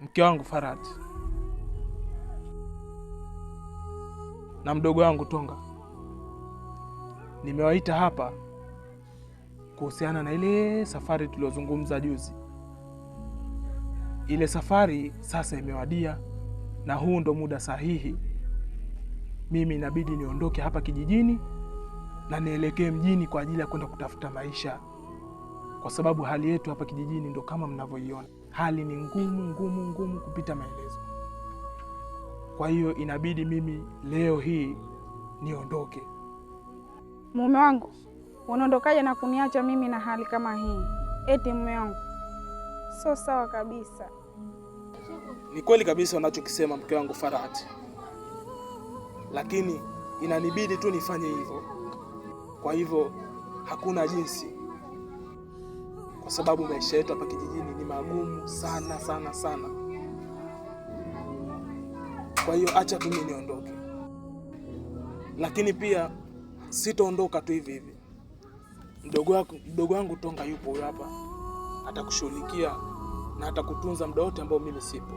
Mke wangu Farhat na mdogo wangu Tonga, nimewaita hapa kuhusiana na ile safari tuliyozungumza juzi. Ile safari sasa imewadia na huu ndo muda sahihi. Mimi inabidi niondoke hapa kijijini na nielekee mjini kwa ajili ya kwenda kutafuta maisha, kwa sababu hali yetu hapa kijijini ndo kama mnavyoiona. Hali ni ngumu ngumu ngumu kupita maelezo. Kwa hiyo inabidi mimi leo hii niondoke. Mume wangu, unaondokaje na kuniacha mimi na hali kama hii? Eti mume wangu, sio sawa kabisa. Ni kweli kabisa unachokisema mke wangu Farhat, lakini inanibidi tu nifanye hivyo. Kwa hivyo hakuna jinsi, kwa sababu maisha yetu hapa kijijini ni magumu sana sana sana. Kwa hiyo acha tu mimi niondoke, lakini pia sitaondoka tu hivi hivi. Mdogo wangu Tonga yupo huyo hapa, atakushughulikia na atakutunza muda wote ambao mimi sipo.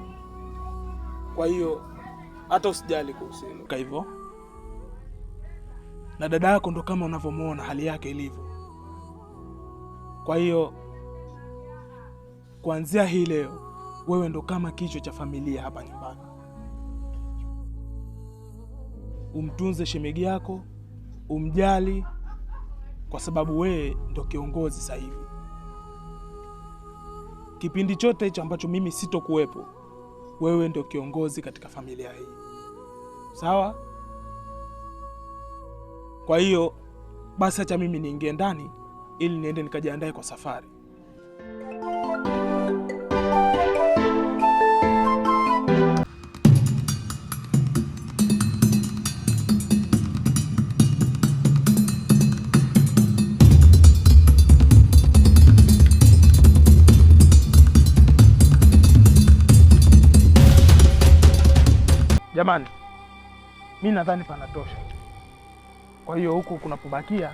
Kwa hiyo hata usijali kuhusu hilo. Kwa hivyo na dada yako ndo kama unavyomuona hali yake ilivyo. Kwa hiyo kuanzia hii leo wewe ndo kama kichwa cha familia hapa nyumbani. Umtunze shemegi yako, umjali, kwa sababu wewe ndo kiongozi sasa hivi. Kipindi chote hicho ambacho mimi sitokuwepo, wewe ndo kiongozi katika familia hii, sawa? Kwa hiyo basi acha mimi niingie ndani ili niende nikajiandae kwa safari. Jamani, mi nadhani panatosha. Kwa hiyo huku kunapobakia,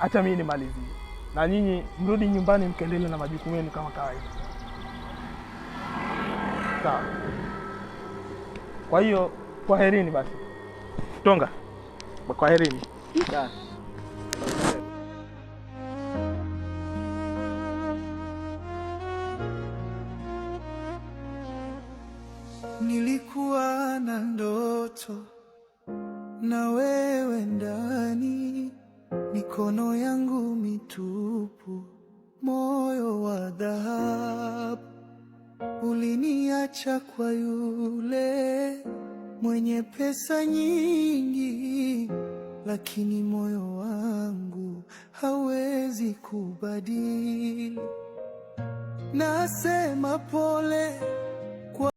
acha mimi nimalizie, na nyinyi mrudi nyumbani mkaendelee na majukumu yenu kama kawaida. Sawa. Kwa hiyo kwaherini basi. Tonga, kwaherini. Sawa. Nilikuwa na ndoto na wewe ndani, mikono yangu mitupu, moyo wa dhahabu. Uliniacha kwa yule mwenye pesa nyingi, lakini moyo wangu hawezi kubadili. Nasema pole